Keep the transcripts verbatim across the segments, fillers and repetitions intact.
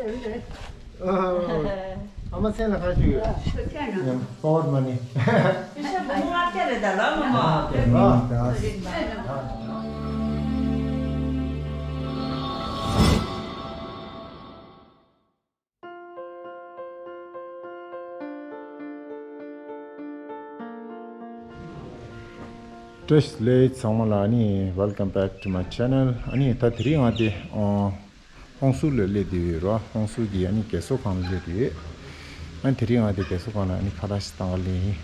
ཨ་མ་མཚན་ལ་ཁ་ཞུ་ཡོད། ཡང་forward money། བཀྲ་ཤིས་བདེ་ལེགས་ཚང་མ་ལ། ཨ་ནི་welcome back to my channel། ཨ་ནི་ད་དེ་རིང་ང་དེ་ཨ་ཧོང་སུ་ལ་སླེབས་བསྡད་ཡོད་ར། ཧོང་སུ་གི་ཨ་ནི་རྒས་གསོ་ཁང་ལ་སླེབས་བསྡད་ཡོད། ཨ་ནི་དེ་རིང་ང་དེ་རྒས་གསོ་ཁང་ལ་ཨ་ནི་ཁ་ལག་ཞིག་བཏང་ག་སླེབས་ཡིན་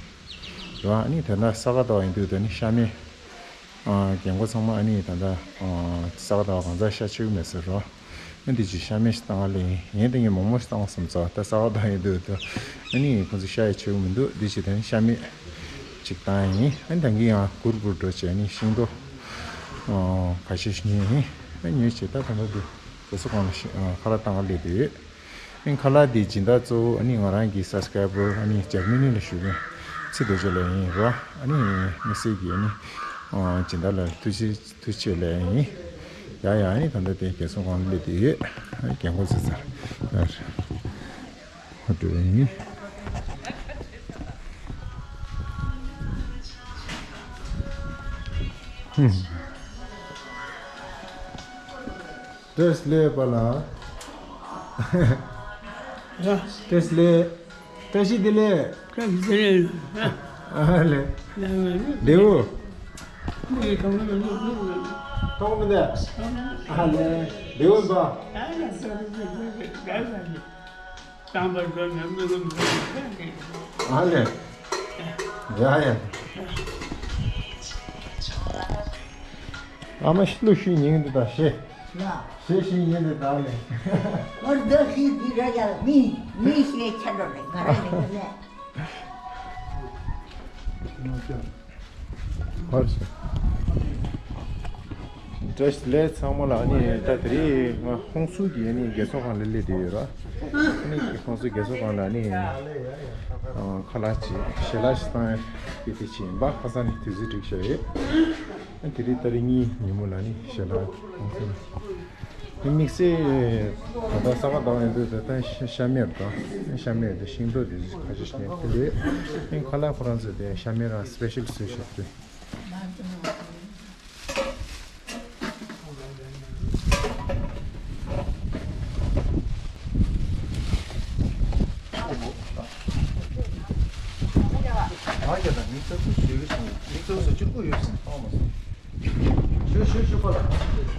ར། ཨ་ནི་ད་ལྟ་ས་ག་ཟླ་བ་ཡིན་དུས་ད་ནི་ཤ་མེད། ཨ་རྒན་གོག་ཚང་མ་ཨ་ནི་ད་ལྟ་ཨ་ས་ག་ཟླ་བ་གང་ཚ་ཤ་མཆོད་ཀྱི་མེད་ཟེར་རོ། ཨ་འདི་ཅིག་ཤ་མེད་ཞིག་བཏང་ག་སླེབས་ཡིན། ངས་ད་ངས་མོག་མོག་ཞིག་བཏང་བསམ་ཙང་ད་ས་ག་ཟླ་ཡིན་དུས་ད་ཨ་ནི་ཁོང་ཚོ་ཤ་ཡི་མཆོད་ཀྱི་མི་འདུག་འདི་ཅིག་ད་ནི་ཤ་མེད་ཅིག་བཏང་ཡིན། ཨ་ད་གིན་ཡང་གུར་གུར་འགྲོ་བྱས་ནི་ཤིང་ཏོག་ཨ་ཁ་ཤས་ཤིག་ཉོས་ཡིན། ཨ་ཉོས་བྱས་ད་ད་ལྟ་འདི་རྒས་གསོ་ཁང་ལ་ཤི་ཨ་ཁ་ལག་བཏང་ག་སླེབས་བསྡད་ཡོད། ཨ་ནི་ཁ་ལག་འདི་སྦྱིན་བདག་གཙོ་བོ་ཨ་ནི་ང་རང་གི་སབ་སི་ཀ་རའི་བར་ཨ་ནི་འཇར་མ་ནི་ལ་བཞུགས་མཁན་ཚེ་རྡོ་རྗེ་ལགས་ཡིན་ར། ཨ་ནི་དམིགས་བསལ་གྱི་ཨ་ནི་ཨ་སྦྱིན་བདག་ལ་ཐུགས་རྗེ་ཐུགས་རྗེ་ཆེ་ལབ་ཡིན། ཡ་ཡ། ཨ་ནི་ད་ལྟ་དེ་རྒས་གསོ་ཁང་ལ་སླེབས་བསྡད་ཡོད། ཨ་ནི་རྒན་གོག་ཚོ་ཚར་ཡ་ཧོ་འགྲོ་ཡིན། ཧུམ། བཀྲ་ཤིས་བདེ་ལེགས་པཱ་ལགས། བཀྲ་ཤིས་བདེ་ལེགས། བཀྲ་ཤིས་བདེ་ལེགས། བཀྲ་ཤིས་བདེ་ལེགས། ཨ་ལེ། བདེ་པོ། ཐོག་མི་འདུག་ཨ་ལེ། བདེ་པོ་འདུག་ཨ་ལེ། ཡ་ཡ། ཨ་མ་ཤི་ལུ་ཤི་ཉིང་འདི་ད་ཤེ། ལ། ཤེ་ཤི་ཉིང་འདི་ད་ལེ། ངར་འདི་ཤི་འདི་ར་ཡ་མི་མི་ཤེ་ཆ་འགྲོ་རེད། ང་ར་ནི་ནས། ཧོར་ཤི། བཀྲ་ཤིས་བདེ་ལེགས་ཚང་མ་ལ། ཨ་ནི་ད་དེ་རིང་ང་ཧོང་སུ་གི་ཨ་ནི་རྒས་གསོ་ཁང་ལ་སླེབས་བསྡད་ཡོད་ར། ཨ་ནི་ཧོང་སུ་རྒས་གསོ་ཁང་ལ་ཨ་ནི་ཨ་ཁ་ལག་ཅིག་ཞལ་ལག་ཅིག་བཏང་ཡ་དེ་དེ་ཅིག་ཡིན་པ། ཁ་སང་ནས་དུས་ཚོད་སྒྲིག་བཞག་ཡོད། ཨ་དེ་རིང་ཏ་རིག་གཉིས་ཉིན་མོ་ལ་ཨ་ནི་ཞལ་ལག་ཧོང་སུ་ནས། དེ་དམིགས་བསལ་ད་ལྟ་ས་ག་ཟླ་བ་ཡིན་དུས་ད་ལྟ་ཤ་མེད་རེད་དོ། ཤ་མེད་དེ་ཤིང་ཏོག་དེ་ཁ་ཤས་ཤིག་ཉོས་དེ་ལས། ཨ་ཁ་ལག་ཁོ་རང་ཚོས་དེ་ཤ་མེད་རང་སི་པེ་ཤལ་བཟོས་བཞག་དེ།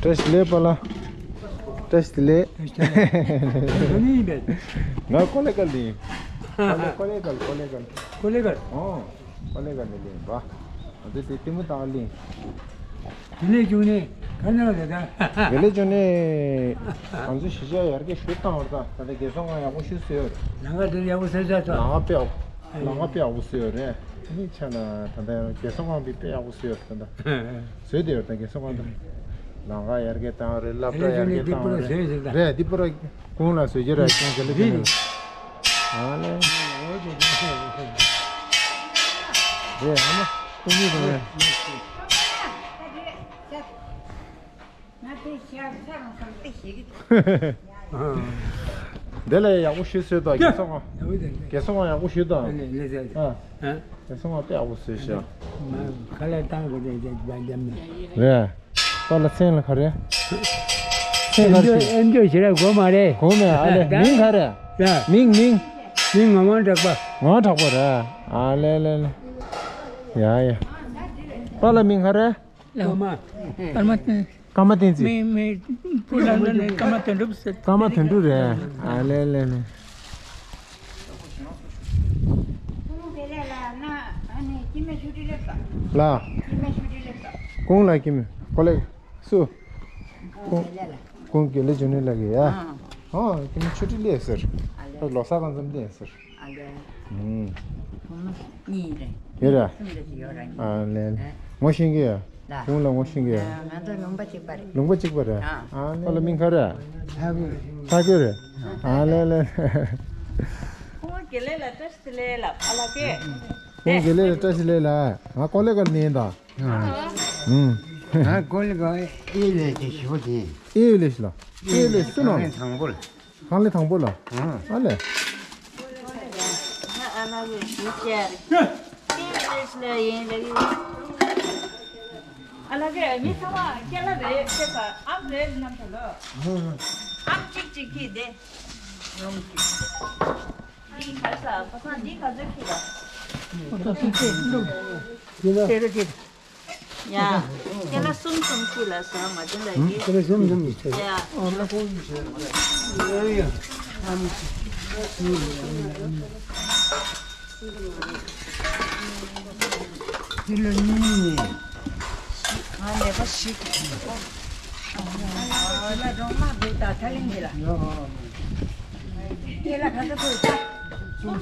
བཀྲ་ཤིས་བདེ་ལེགས་པཱ་ལགས། བཀྲ་ཤིས་བདེ་ལེགས། ང་ཀོ་ལེ་གལ་ཡིན། ཀོ་ལེ་གལ། ཀོ་ལེ་གལ། ཀོ་ལེ་གལ། ཨོ། ཀོ་ལེ་གལ་ལ་ཡིན་པ། ང་ཚོ་དེ་ལྟད་མོ་ལྟ་ག་ལ་ཡིན། དེ་ནས་བྱུང་ནས་ག་ནས་རེད་ད། དེ་ལས་བྱུང་ནས་ང་ཚོ་གཞིས་ཆགས་ཡར་རྒྱས་ཞུ་བཏང་བར་ད། ད་ལྟ་རྒྱལ་ཚོགས་ཁང་ཡག་པོ་ཞིག་བཟོས་ཡོད་རེད། ལམ་ཁ་དེ་ཡག་པོ་བཟོས་ཚར་སོང་། ལམ་ཁ་དཔེ་ཡག་ལམ་ཁ་དཔེ་ཡག་པོ་བཟོས་ཡོད་རེད། དེ་ནས་ཆ་ན་ད་ལྟ་རྒྱལ་ཚོགས་ཁང་དཔེ་དཔེ་ཡག་པོ་བཟོས་ཡོད་རེད། ད་ལྟ་བཟོས་བསྡད་ཡོད་རེད། ད་རྒྱལ་ཚོགས་ཁང་དུ་ལམ་ཁ་ཡར་རྒྱས་བཏང་རེད། སློབ་གྲྭ་ཡར་རྒྱས་བཏང་རེད། རེད། འདི་པུ་ར་ཁོང་ལ་བཟོས་རྒྱུ་ར་ཁྱོད་དེ་ལ་རེད། ཨ་ལེ། རེད། ཨ་མ་ཁོང་གཉིས་དང་རེད། ང་དེ་ཤར་ཤར་རང་སང་དེ་ཤེས་ཀྱི་འདུག་དེ་ལས་ཡག་པོ་ཞུས་སོད་དོ། རྒྱལ་ཚོགས་ཁང་། རྒྱལ་ཚོགས་ཁང་ཡག་པོ་ཞུས་དོ། ཨ། རྒྱལ་ཚོགས་ཁང་དཔེ་ཡག་པོ་བཟོས་ཤག་ཁ་ལག་བཏང་དགོས་དེ་དེ་རྒྱབ་ནས། རེད། པཱ་ལགས་མཚན་ལ་ག་རེ། མཚན་ག་རེ་ཞུ། ཨེམ་ཅོ་ཞེ་དྲག་དགོས་མ་རེད། དགོས་མེད། ཨ་ལེ། མིང་ག་རེ། མིང་མིང་། མིང་ངག་དབང་གྲགས་པ། ངག་དབང་གྲགས་པ་རེད། ཨ་ལེ་ལེ་ལེ། ཡ་ཡ། པཱ་ལགས་མིང་ག་རེ། ལགས། པར་མ། པར་མ། ཀརྨ་བསྟན་འཛིན། མི་མི་སྤུ་ལ་ན་ནི་ཀརྨ་དོན་གྲུབ་ཟེར། ཀརྨ་དོན་གྲུབ་རེད། ཨ་ལེ་ལེ་ལེ། ཁོང་དེ་ལས་ལ་ན་ཨ་ནི་སྐྱེ་དམན་ཆོས་སྒྲོན་སླེབས་སོང་། ལ། སྐྱེ་དམན་ཆོས་སྒྲོན་སླེབས་སོང་། ཁོང་ལ་སྐྱེ་དམན་ཁོ་ལེ་སུ། ཁོང་དེ་ལས་ལ། ཁོང་དགེ་ལེགས་འབྱུང་གནས་ལགས་ཀྱི་ཡ། ཨ། ཨོ་སྐྱེ་དམན་ཆོས་སྒྲོན་སླེབས་ཟེར། ཨ་ལེ། ལོ་གསར་གང་འཚམ་སླེབས་ཟེར། ཨ་ལེ། ཨུམ། བུ་མོ་གཉིས་རེད། ཡོད་རེད། གསུམ་རེད་ཅིག་ཡོད་རེད། ཨ་ལེ། ཨ། ངོ་ཤེས་ཀྱི་ཡོད། ལ། ཁོང་ལ་ངོ་ཤེས་ཀྱི་ཡོད། ང་ཚོ་ལུང་པ་གཅིག་པ་རེད། ལུང་པ་གཅིག་པ་རེད། ཨ། ཨ་ལེ། ཁོང་ལ་མིང་ག་རེ། ལྷ་རྒོད། ལྷ་རྒོད་རེད། ཨ་ལེ་ལེ། ཁོང་དགེ་ལེགས་ལ་བཀྲ་ཤིས་བདེ་ལེགས་ལབ། ཨ་ལ་ཀེ། ཁོང་དགེ་ལེགས་ལ་བཀྲ་ཤིས་བདེ་ལེགས་ལབ། ང་ཀོ་ལེ་གལ་ནས་ཡིན་ད། ཨ། ཨུམ། ང་ཀོ་ལེ་གལ་ཨེ་ལེ་དེ་ཞུ་དེ། ཨེ་ལེ་ཞུ་ལ། ཨེ་ལེ་སུ་ནོ། ཨ་ལེ་དང་པོ་ལ། ཏང་ལེ་དང་པོ་ལ། ཨ་ལེ། ཨ་ལ་གི་ཞུ་ཅེར། ཏིང་ལེ་ལ་ཡིན་ལ་གི། ཨ་ལ་གི་མི་ཚང་མ་སྐྱེ་ལ་རེད་ཅེས་པ་ཨམ་རེད་ནམ་དུ་ལོ། ཨམ་གཅིག་གཅིག་གིས་དེ། ཡོང་གི། འདི་ག་ས་ཕ་སང་འདི་ག་ཚོད་ཁྱི་ལ། ཨོ་ད་ཕི་ཅེ་ལུག་དེ་ར་དེ། ཡ། ཁྱེད་ལ་གསུམ་གསུམ་ཁྱི་ལ་ཟ་མ་དེ་ལ་ཡི། ཁྱེད་ལ་གསུམ་གསུམ་ཡི་ཆེ། ཡ། ཨོ་ལ་ཁོ་ཡི་ཆེ། ཡ་ཡ། ཁྱི་ལ་གཉིས་ནས། ང་ནས་པ་ཞིག་ཨོ་ལ་རོང་མ་བུ་ད་ཐ་ལིང་གི་ལ། ཡ། ཁྱེད་ལ་ག་ཚོད་ཕོད་ད། ཁོང་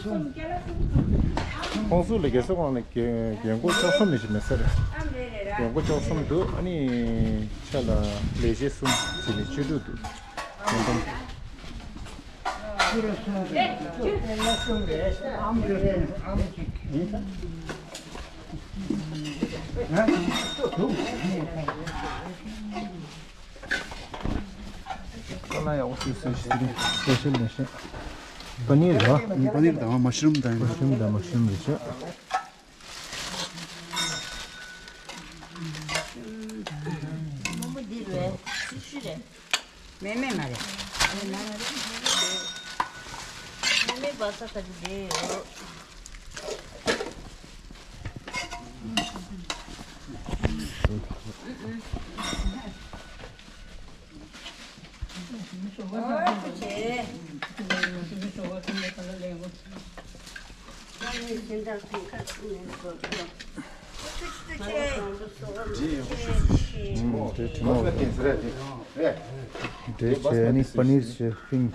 ཚོ་ལ་རྒྱལ་ས་ཁོངས་ལ་རྒན་རྒན་རྒོན་བཅུ་གསུམ་ནས་ཞིག་མེད་ས་རེད། རྒན་རྒོན་བཅུ་གསུམ་འདུག་ཨ་ནི་ཆ་ལ་ལས་བྱེད་གསུམ་ཟིན་ནས་བཅུ་དྲུག་འདུག་ཡོང་དམ། ཁོ་ལ་ཡག་པོ་བཟོས་བཟོས་ཤིག་སི་པེ་ཤལ་ནས་ཤེས། པ་ནིར་ར། པ་ནིར་དང་མ་ཤི་རུམ་དང་། མ་ཤི་རུམ་དང་མ་ཤི་རུམ་རེད་ཤག་མོ་མོ་འདི་རེད། སུ་ཞིག་རེད། མེ་མེ་མ་རེད། མེ་མེ་བ་ས་ཁ་ཅིག་རེད་ཡོད། འབྲས་བྱས་ཨ་ནི་པ་ནིར་བྱས་ཕིང་།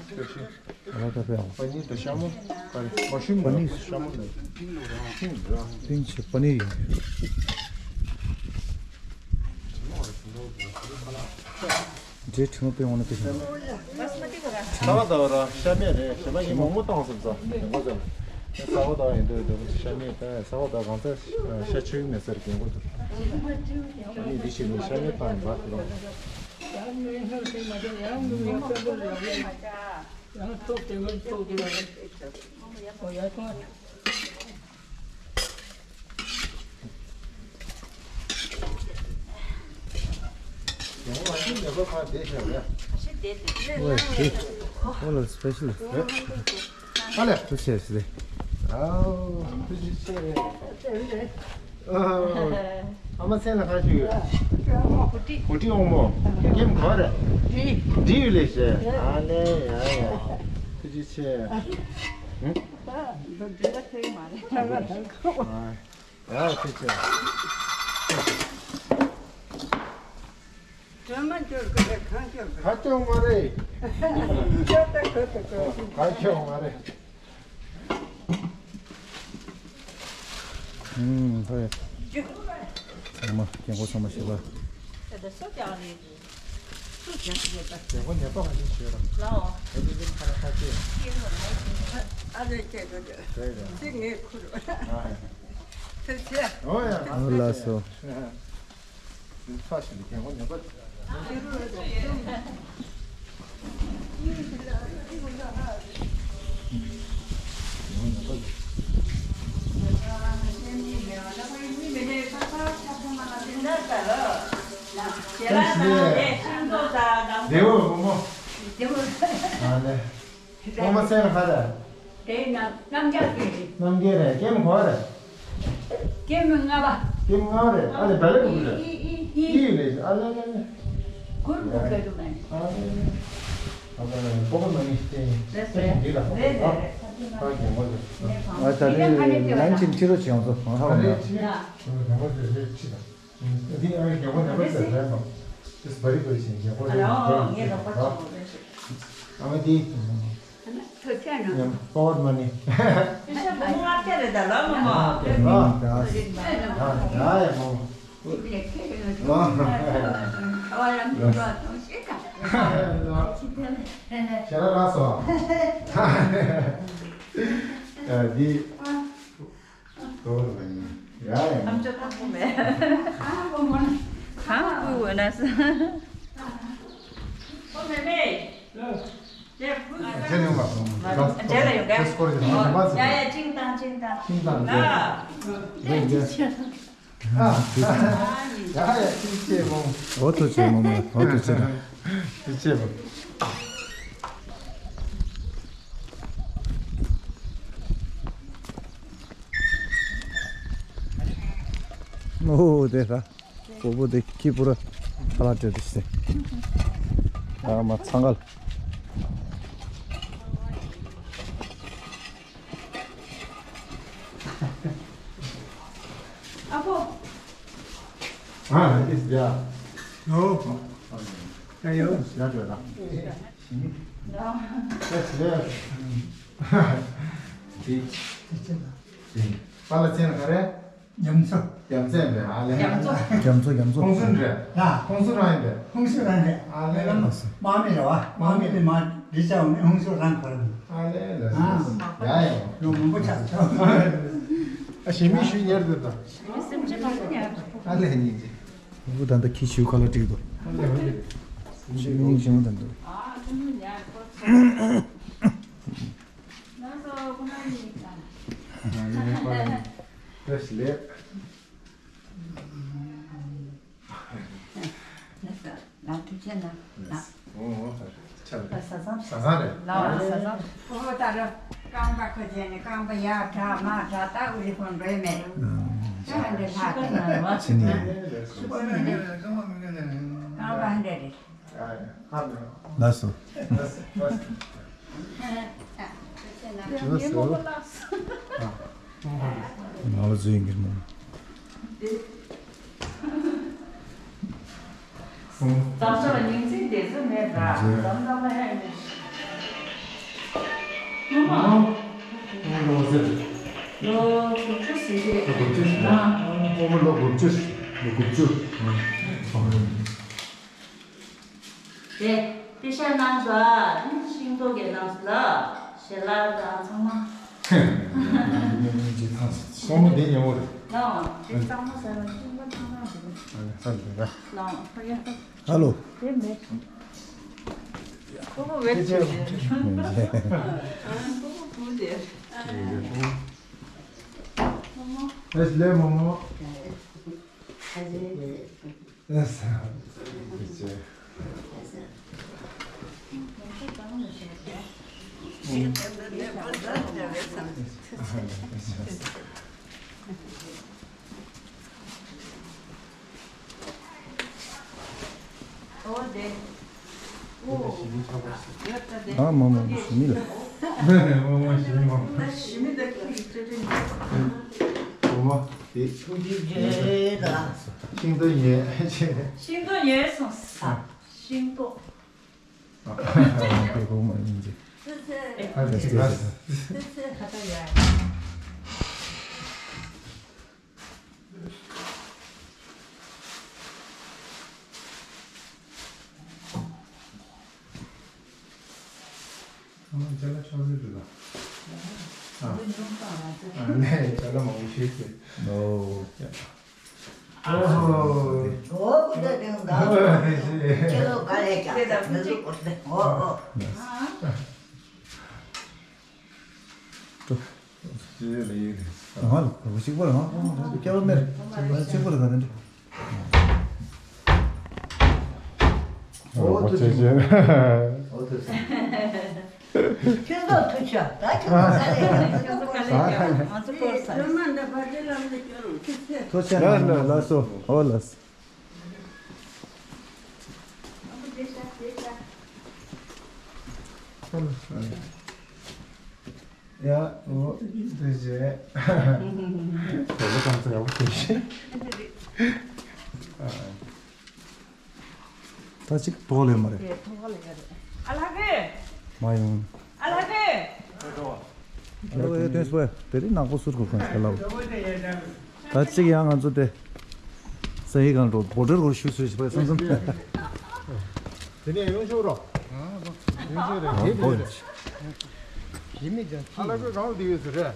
ཨ་ལ་ད་པའང་། པ་ནིར་དང་ཤ་མོ། ཀ་རེ། མ་ཤུམ་པ་ནིར། ཤ་མོ་ནི། ཕིང་ལོ་ར། ཕིང་ར། ཕིང་ཆེ་པ་ནིར་ཡིན། འབྲས་ཕྲེང་བ་དཔེ་འོང་ན་དཔེ་ཞིག་ས་བ་ད་བ་ར་ཤ་མེད་རེད། ཤ་མ་ཡིན་མོག་མོག་བཏང་སོང་ཙང་ཡོང་གོ་ཙང་། ས་བ་ད་བ་ཡིན་འདུག་འདུག་ཤ་མེད་ད་ས་བ་ད་གང་ཚ་ཤ་ཆུ་ཡིན་མེད་ཟེར་གྱིན་གོ་འདུག་ཨ་ནི་འདི་ཞིག་ནི་ཤ་མེད་བཏང་ཡིན་པ་དེ་རོ། ཡང་ཐོག་དེ་ངོས་ཐོག་དེ་ལ་ཡ་ཐོག་ཡང་ང་ཚོའི་ནད་པ་ཁག་བསྡད་ཤག་ཡ། ཁ་ཤས་བསྡད་འདུག་ཨོ་ལ་སི་པེ་ཤལ་ཨ་ལས། ཐུགས་རྗེ་ཆེ་ཟེར། ཨའོ་ཐུགས་རྗེ་ཆེ་རེད། ཨ་མ་མཚན་ལ་ཁ་ཞུ་ཡོད། གོ་ཁྲི་ཨོང་མོ། ཀེམ་གོ་རེད། འདི་ཡོད་ལས་ཤེ་ཨ་ལས་ཡ་ཡ། ཐུགས་རྗེ་ཆེ། ཨ། ཡ་ཐུགས་རྗེ་ཆེ། སྒྲོལ་མ་སྐྱོར་དགོས་རེད། གང་སྐྱོར་དགོས། ག་སྐྱོར་མ་རེད། སྐྱོར་ད་གོ་ད་གོ། ག་སྐྱོར་མ་རེད། ཨུམ་ཧོ་ཡ། ཚང་མ་རྒན་གོག་ཚང་མ་ཞིག་ལ། ད་ད་སོ་ཀྱང་རེད། སུ་བྱས་སུ་བྱས་ད། རྒན་གོག་ནད་པ་ག་ཚོད་བྱས་ལ། ལའོ། ད་དེ་འདི་ཁ་ལ་ཁ་སྐྱེས། ཨ་རེ་སྐྱེས་ད་དེ། རེད་རེད། དེ་ངས་ཁུར། ཨ། ཐུགས་རྗེ་ཆེ། ཨོ་ཡ། ཨ་ལ་སོ། ཨོ་མ་སེ་ལ་ཧ་ར། དེ་ན་རྣམ་རྒྱལ་གྱི་རེད། རྣམ་རྒྱལ་རེད། ཀེམ་གོ་རེད། ཀེམ་ལྔ་པ། ཀེམ་ལྔ་རེད། ཨ་ལེ་བེ་ལེ་གུ་རེད། ཨི་ཨི་ཨི་ཨི་རེད། ཨ་ལེ་ལེ་ལེ། གུར་གུར་ག་རུ་མེད། ཨ་ལེ་ལེ། ཨ་ལེ་ལེ། པོ་གོ་མ་ནི་སྟེ། རེད་རེད། འདི་ལ་ཧ་རེད་རེད། ཨ་རྒྱལ་མོ་རེད། ཨ་ད་ནི་ལན་ཅིན་ཁྱི་རོ་ཅིག་ཡོང་ཚོ་གང་ཧ་ཨ་ལེ་ལེ། ཅི་ཡ། རྒྱལ་མོ་རེད་རེད་ཅི་ད། འདི་ཨ་རྒྱལ་པོ་ནད་པ་ཟེར་རེད་མ། ཏིས་བ་རི་བ་རི་ཞིང་རྒྱལ་པོ་རེད། ཨ་ལོ་ངས་རོགས་པ་བྱེད་དགོས་རེད་ཞུ། ཨ་མ་འདི། ཐུགས་རྗེ་གནང་། པ་བར་མ་ནི། ཤ་མོ་མོ་ཨ་ཀྱ་རེད་ད་ལོ་མོ་མོ། ཨ་ཡ་མོ་མོ། ཁྱེད་རང་རག་སོང་། འདི། ཨམ་ཅོག་ཐག་པོ་མེད། ཁང་པུ་ན་ས། ཨོ་མེ་མེ། རྗེས་ལ་ཡོང་ག་རྗེས་ལ་ཡོང་ག་ཡ་ཡ་ཅིང་དང་ཅིང་དང་ཅིང་དང་ཨ། ཡ་ཡ་ཅིང་ཅེ་མོ། འོ་ཐུགས་རྗེ་ཆེ་མོ་མོ། འོ་ཐུགས་རྗེ་ཆེ། ཐུགས་རྗེ་ཆེ་མོ། ཨོ་དེ་ར། སྤོ་བོ་དེ་ཁྱི་པོ་ར་ཁ་ལག་སྤྲད་དེ་སྟེ། ཨ་མ་ཚང་གལ། ཨ་ཕོ། ཨ་ཨིས་ཡ། ཡོ། ཨ་ཡོ། ཡ་ཅོ་ད། ལ། ཨེ་སི་ལེ། དེ། དེ། པ་ལ་ཅན་ག་རེ། རྒྱ་མཚོ། རྒྱ་མཚོ་ཡིན་པས་ཨ་ལེ། རྒྱ་མཚོ། རྒྱ་མཚོ་རྒྱ་མཚོ། ཁོང་ཚོ་རེད། ཡ། ཁོང་ཚོ་རང་ཡིན་པས། ཁོང་ཚོ་རང་རེད། ཨ་ལེ། དམག་མི་རེད་བ། དམག་མི་དེ་མ་འདི་བྱ་བ་ནི་ཁོང་ཚོ་རང་གོ་ར་མི། ཨ་ལེ་ལེ། ཨ། ཡ་ཡ། ལོ་མང་པོ་ཆགས་ཆོག་ཨ་ཞི་མི་ཞུ་ཉེར་དུ་དང་། ཞི་མི་སེམས་ཅན་མང་པོ་ཉར་དུ། ཨ་ལེ་ཉིན་ཅི། ཁོང་ཚོ་ད་ལྟ་ཁྱི་ཞུ་ཁ་ལ་བསྒྲིགས་འདུག་ཨ་ལེ་ཨ་ལེ། ཞི་མི་ཉིན་ཞི་མི་དང་འདུག་ཨ་ཁོང་ཚོ་ཉར་དུ། ང་ཚོ་ཁོ་ན་ཡིན་ཀྱང་། ང་ཡིན་པ་ཡིན། བཀྲ་ཤིས་བདེ་ལེགས། ལགས་ཐུགས་རྗེ་གནང་། ལགས། ཨོ་ཨོ་ཧ་ཆ་ལ། ཟ་ཟམ། ཟ་ཟམ་རེད། ལགས་ཟ་ཟམ། ཨོ་ད་ར་རྐང་པ་ཁ་ཅན་ནི་རྐང་པ་ཡར་དྲག་མར་དྲག་ད་འུ་ལི་ཁོང་འགྲོ་ཡི་མེད། ཨ་འདྲ་ལྷག་གི་ན་བ། ཕྱི་ནས། ཕྱི་པོ་ནས་ནི། རྐང་པ་འདྲ་རེད། ལགས་སོ། ལགས་སོ། ང་ལ་བཟོས་ཡིན་གྱི་མོ། ཙམ་ས་ལ་ཉིན་མཚན་དེ་ཚོ་མེད་ར། ཙམ་ཙམ་ལ་ཧད་མེད། སྔོན་མ། ལོ་དགུ་བཅུ་ཟེར་གྱི། ལོ་དགུ་བཅུ་ཟེར། ཨ། སྔོན་མ་ལོ་དགུ་བཅུ། ལོ་དགུ་བཅུ། དེ་དེ་ཤ་གནང་ས་ཤིང་ཏོག་གི་གནང་ས་ལ་ཞལ་ལག་དང་ཚང་མ། སོ་མོ་དེ་ཉེ་བོ་རེད། ལའོ་དེ་ཚང་མ་ཟ་ལ་ཤིང་ཏོག་ཚང་མ་འདུག་ཨ་ལེ་ཧ་ལེ་ལ། ལའོ་ཧ་ཡ་ཧ། ཧ་ལོ། དེ་མེད། ཁོ་བོ་བེད་སྤྱོད་བྱེད། ཁོ་བོ་བུ་དེ། ཨེ་ལེ་མོ་མོ། ཨ་ལེ། ཨ་མ་མ་མ་ཞི་མི་ལ། མ་མ་ཞི་མི་མ། ཨོ་མ་དེ། ཐུགས་རྗེ་ཆེ་ལ། ཤིང་ཏོག་ཉོས། ཤིང་ཏོག་ཉོས་སོང་ས། ཤིང་ཏོག་ཨ་དེ་གོ་མ་ཡིན་ཅི། ཨ་དེ་དེ་ཁ་ད་ཡ། ཨ་ཅ་ལག་ཆགས་ཟིན་འདུག་ལ། ཨ་ནས་ཅ་ལག་མང་པོ་ཤེས་ཏེ། ཨོ། ཨོ་ཧོ། ཨོ་ཀུ་ཏ་དེང་ད། ཨོ་དེ་ཤེས། ཁྱེད་ལོ་ག་ལས་ཀྱང་ཅ་ལག་འདུག་ཨོ་ཨོ། ཅི་ལ་ཡིན་རེད། ཨ་ལ་གོ་གཅིག་པ་ལ་ང་སྐྱེ་བ་མེར་གཅིག་པ་ལ་ག་རེ་འདྲ། ཨོ་ཐུ་ཆེ། ཨོ་ཐུ་ཆེ། ཁྱོད་ཚོ་ཐུ་ཆེ། ད་ཁྱོད་ཚོ་ག་ལས་ཀྱང་ང་ཚོ་སྐོར་ས། ཐུ་ཆེ། ལ་ལ་ལ་སོ། ཨོ་ལ་སོ། ཨོ་ལ་སོ། ཡ། ཨོ། འདི་བྱས། དེ་ལ་གང་ཚ་ཡག་པོ་དེ་བྱས། ད་ཅིག་ཐོག་ལས་མ་རེད། དེ་ཐོག་ལས་ཡ་རེད། ཨ་ལ་གེ། མ་ཡོང་། ཨ་ལ་གེ། ཨ་ལ་གེ་ཏོན་སྤོ་དེ་རིང་ནག་པོ་སུར་གོ་གང་ཤ་ལ། ད་ཅིག་ཡང་ང་ཚོ་དེ། ས་ཡི་གང་འགྲོ་བོ་ཏེར་གོ་ཤུ་སུ་ཞིག་པ་སང་སང་། དེ་ནས་ཡོང་ཤོག་རོགས། ཡོང་ཤོག་རེད། དེ་དེ་རེད། ཞི་མི་ཅན། ཨ་ལ་ཁོས་གང་ལ་དེ་ཡོད་ཟེར་རེད།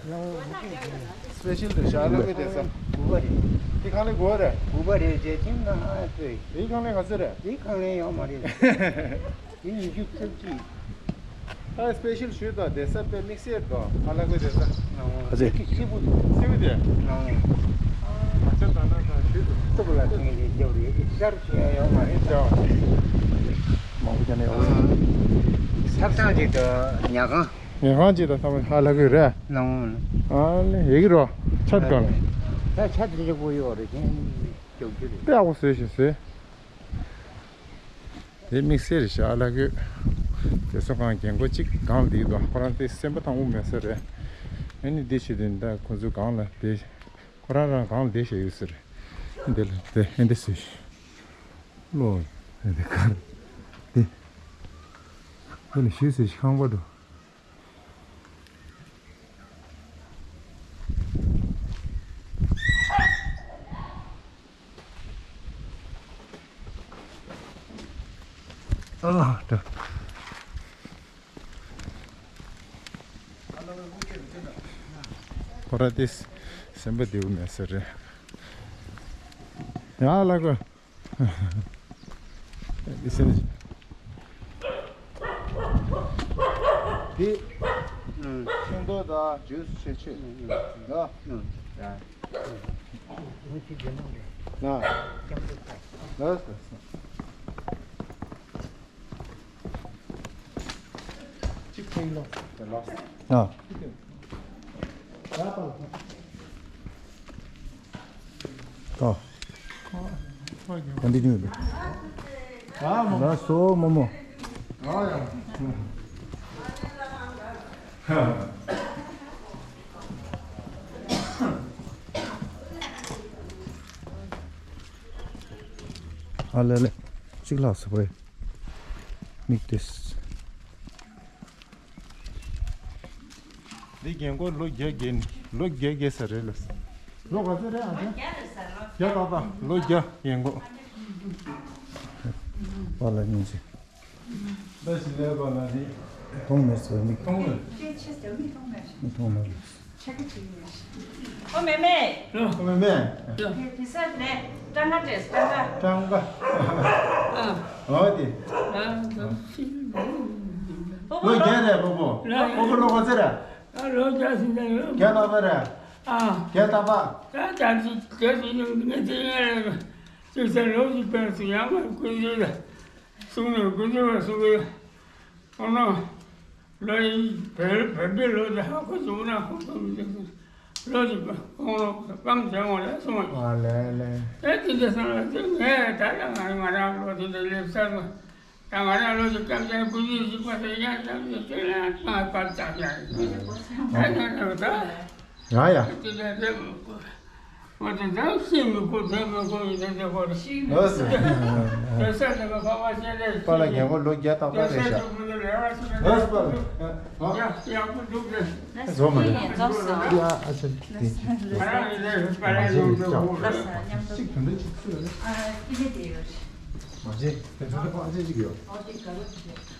སི་པེ་ཤལ་རེད་ཤག་ཨ་ལ་ཁོས་དེ་ས། དགུ་པ་རེད། དེ་གང་ལ་དགུ་པ་རེད། དགུ་པ་རེད་ཅེས་ཁྱིམ་ནང་ཨ་ཚོས། དེ་གང་ལ་ག་ཚོད་རེད། དེ་གང་ལ་ཡོང་མ་རེད། དེ་ཉི་ཤུ་རྩ་གཅིག་ཨ་སི་པེ་ཤལ་ཞུས་དང་བསྡད་ས་དཔེ་དམིགས་བསལ་འདུག་ཨ་ལ་གོ་བསྡད་ས། ཨ་ཙི། ཁྱི་ཁྱི་བུ་ཁྱི་བུ་དེ། ཨ་ཅག་ད་ན་ད་ཞུས་དང་སུ་བུ་ལ་ཐེངས་རེ་རྒྱབ་རེ་ཤར་ཞུ་ཡ་ཡོད་མ་རེད་ཅག་མང་པོ་ཅག་ནས་ཨོ། ཐབ་ཚང་ཅིག་ཏུ་ཉལ་ཁང་། ཉལ་ཁང་ཅིག་དང་ཐ་མ་ཧ་ལ་གོ་རེད། ཨ་ལེ་ཡེ་གི་རོ་ཆབ་གང་ལ། ད་ཆ་དེ་ཅིག་པོ་ཡོད་རེད་ཅན་རྒྱབ་རྒྱུ་རེད། དཔེ་ཡག་པོ་བཟོས་ཤིག་བཟོས། དེ་དམིགས་བསལ་རེད་ཤག་ཨ་ལ་གོས། བགྲེས་སོང་ཁང་རྒན་གོག་གཅིག་སྒང་ལ་བསྡད་འདུག་ཁོ་རང་དེ་སེམས་པ་ཐང་པོ་མེད་ས་རེད། ཨ་ནི་འདི་བྱེད་དུས་ད་ཁོ་ཚོ་སྒང་ལ་བསྡད། ཁོ་རང་རང་སྒང་ལ་བསྡད་བཞག་ཡོད་ས་རེད། འདི་ལ་དེ་ཨེ་འདི་སུ་ཞིག་ལོ། ཨེ་འདི་གར། འདི། འདི་ལ་ཞུས་ཟེར་ཞིག་ཁང་པ་འགྲོ། ཨ་ལ་ད། ཁོ་ར་ཏིས་སེམས་པ་བདེ་བོ་མེད་ས་རེད། ཡ་ལ་གོ། འདི་ཤིང་ཏོག་དང་ཇུས་བྱེད་ཆོས། ཡ། ཡ། ལགས་སོ། གཅིག་ཕན་ལོ། ལོ། ཨ། ཨ། Continue. ལགས་སོ་མོ་མོ། ཨ་ལེ་ལེ། གཅིག་ལྷག་སོང་བས། མིག་ཏེས། འདི་རྒན་གོག་ལོ་བརྒྱད་བརྒལ་ནི་ལོ་བརྒྱད་བརྒལ་ས་རེད་ལ། ལོ་ག་ཚོད་རེད་ཨ་ཅག་བརྒྱད་ཏག་ཏག་ལོ་བརྒྱད་རྒན་གོག་པཱ་ལགས་སྙིང་རྗེ། ད་ཞིག་ལས་པཱ་ལགས་ནི། མཐོང་མེད་ཟེར་མིག་མཐོང་མེད། མིག་མཐོང་མེད། ཆེ་ག་ཅིག་ཡིན། ཨོ་མེ་མེ། ཨོ་མེ་མེ། དེ་ས་ནས་སྤྲང་ཀ་འདྲེས་སྤྲང་ཀ་སྤྲང་ཀ་ཨ། ཨོ་དེ། ཨ་ད་ཤི་ལོ་པོ་ལོ་བརྒྱད་རེད་པོ་པོ། ལོ་པོ་པོ་ལོ་ག་ཚོད་རེད། ཨ་ལོ་བརྒྱ་ཟིན་ད་ཡོད། བརྒྱ་ལ་པ་རེད། ཨ་བརྒྱ་ཏག་ཏག་ད་ད་ཅི་བརྒྱ་ཟིན་ནས་ངས་དེ་ཡང་རེད། ཅིག་ས་ལོ་ཅིག་པས་སུ་ཡང་མ་ཀུན་ཟིན་ད་གསུང་ནས་ཀུན་ཟིན་པ་གསུང་གི་ཡོད། ཨོ་ནོ། ལོ་ཡིན་བོད་བོད་པའི་ལོ་དེ་ཧ་གོ་བྱུང་ན་ཧོ་ཐོ་མི་འདུག་ལོ་དེ་ཁོང་ལོ་སྐམ་བྱས་འོང་ལས་སོང་བ། ཨ་ལེ་ལེ། ཨེ་དེ་འདྲ་སོང་ལ་དེ་ངས་ད་ལྟ་ང་ང་རང་ལོ་དེ་འདྲ་སླེབས་ཚར་སོང་། ད་ང་རང་ལོ་དེ་སྐམ་བྱས་བུ་ཡིན་ཞིག་པ་དེ་ཡང་སྐམ་བྱས་དེ་ལ་ང་པར་བཏགས་ཡ་ཡིན། ད་ང་རང་ད། ཡ་ཡ། དེ་ལས་དེ་མི་དགོས། ང་དེ་ད་ཤེས་མི་དགོས་དེ་མི་དགོས་ཡིན་དེ་དེ་དགོས་རེད། ལགས་སོ། དེ་ས་དེ་ག་ཁ་བ་ཤེས་རེད། པཱ་ལགས་རྒན་གོག་ལོ་བརྒྱ་ཏག་ཏག་རེད་ཤག་ལགས་སོ་པཱ་ལགས། ཡག་ཡག་པོ་འདུག་རེད། རྫོགས་མ་རེད། རྫོགས་སོང་། ཡ་ཨ་ཅག་དེ། ང་རང་ཡིན་ནའི་པཱ་ལགས་ཡོང་འགྲོ་དགོས་རེད། ལགས་སོ་མཉམ་དུ། གཅིག་དོན་དུ་གཅིག་ཚུད་རེད། ཨ་ཨ་ཨི་ལེ་དེ་ཡོད་རེད། མ་བྱེད་དེ་ཚོ་ཨ་ཅག་གཅིག་ཡོད། ཨོ་དེ་ག་རེ་རེད།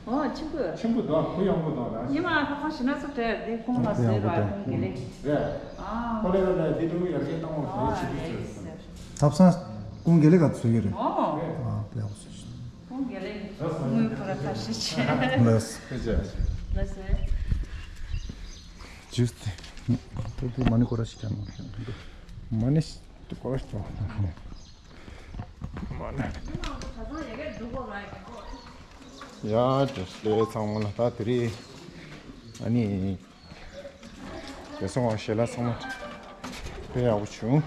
ཨོ་ཆེན་པོ། ཆེན་པོ་དང་གུ་ཡངས་པོ་དང་ལ། ཉི་མ་ལྷག་པ་ཞིག་ན་ཚོ་བྲལ་དེ་ཁོང་ལ་ཟེར་བ་ཁོང་གི་ལེགས། རེད། ཨ། ཁོ་ལས་ལ་དེ་དུ་ཡར་རྒྱས་བཏང་བ་ཨ་ཞིག་རེད་ཞིག་ཟེར། ཟེར། ཐབ་ཚང་ཀུན་དགེ་ལེགས་ག་ཚོད་ཀྱི་རེད། ཨོ། ཨ་དེ་ཡག་སོ་ཞིག་ཁོང་གི་ལེགས་དངུལ་ཁོ་ར་ཁ་ཤས་ཆེ། ལགས། ཕེ་ཅེ། ལགས་སེ། ཇུས་དེ། ཏུ་ཏུ་མ་ཎི་སྐོར་ར་ཞིག་ཀྱང་མ་ཎི་སྐོར་ར་ཞིག་ཀྱང་། མ་ཎི། ཡ་བཀྲ་ཤིས་བདེ་ལེགས་ཚང་མ་ལ། ད་དེ་རིང་ཨ་ནི་བགྲེས་སོང་ཞལ་ལག་ཚང་མ་དཔེ་ཡག་པོ་བྱུང་།